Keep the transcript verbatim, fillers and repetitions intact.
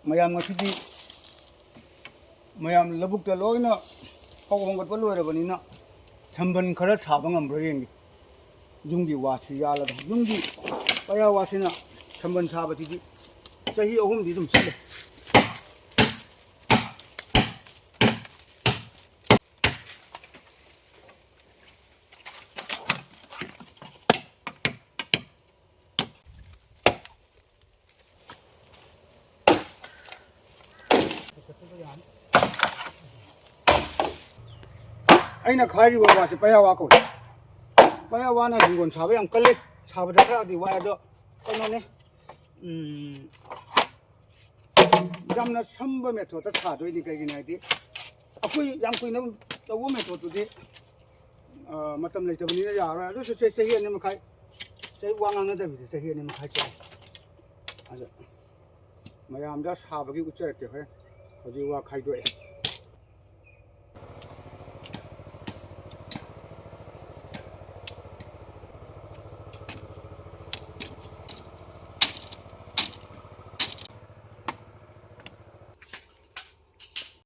ꯃꯌꯥꯝ ꯉꯁꯤꯗꯤ ꯃꯌꯥꯝ ꯂꯧꯕꯨꯛꯇ ꯂꯣꯏꯅ ꯐꯧ ꯍꯣꯡꯒꯠꯄ ꯂꯣꯏꯔꯕꯅꯤꯅ ꯁꯝꯕꯟ ꯈꯔ ꯁꯥꯕ ꯉꯝꯕ꯭ꯔꯥ ꯌꯦꯡꯒꯦ꯫ ꯌꯨꯝꯒꯤ ꯋꯥꯁꯤ ꯌꯥꯜꯂꯒ, ꯌꯨꯝꯒꯤ ꯄꯌꯥ ꯋꯥꯁꯤꯅ ꯁꯝꯕꯟ ꯁꯥꯕꯁꯤꯗꯤ ꯆꯍꯤ ꯑꯍꯨꯝꯗꯤ ꯑꯗꯨꯝ ꯁꯤꯜꯂꯦ꯫ ꯑꯩꯅ ꯈꯥꯏꯔꯤꯕ ꯋꯥꯁꯦ ꯄꯌꯥ ꯋꯥ ꯀꯧꯏ꯫ ꯄꯌꯥ ꯋꯥꯅ ꯍꯤꯡꯒꯣꯜ ꯁꯥꯕ ꯌꯥꯝ ꯀꯜꯂꯤ꯫ ꯁꯥꯕꯗ ꯈꯔꯗꯤ ꯋꯥꯏ, ꯑꯗꯣ ꯀꯩꯅꯣꯅꯦ, ꯎꯝ, ꯌꯥꯝꯅ ꯁꯝꯕ ꯃꯦꯊꯣꯠꯇ ꯁꯥꯗꯣꯏꯅꯤ꯫ ꯀꯩꯒꯤꯅꯣ ꯍꯥꯏꯗꯤ ꯑꯩꯈꯣꯏ ꯌꯥꯝ ꯀꯨꯏꯅ ꯇꯧꯕ ꯃꯦꯊꯣꯠꯇꯨꯗꯤ, ꯑ, ꯃꯇꯝ ꯂꯩꯇꯕꯅꯤꯅ ꯌꯥꯔꯔꯣꯏ꯫ ꯑꯗꯨꯁꯨ ꯆꯍꯤ, ꯆꯍꯤ ꯑꯅꯤ ꯃꯈꯥꯏ, ꯆꯍꯤ ꯋꯥ ꯉꯥꯡꯅꯗꯕꯤꯗ ꯆꯍꯤ ꯑꯅꯤ ꯃꯈꯥꯏ ꯆꯪꯉꯤ꯫ ꯑꯗ ꯃꯌꯥꯝꯗ ꯁꯥꯕꯒꯤ ꯎꯠꯆꯔꯛꯀꯦ ꯍꯣꯔꯦꯟ꯫ ꯍꯧꯖꯤꯛ ꯋꯥ ꯈꯥꯏꯗꯣꯛꯑꯦ꯫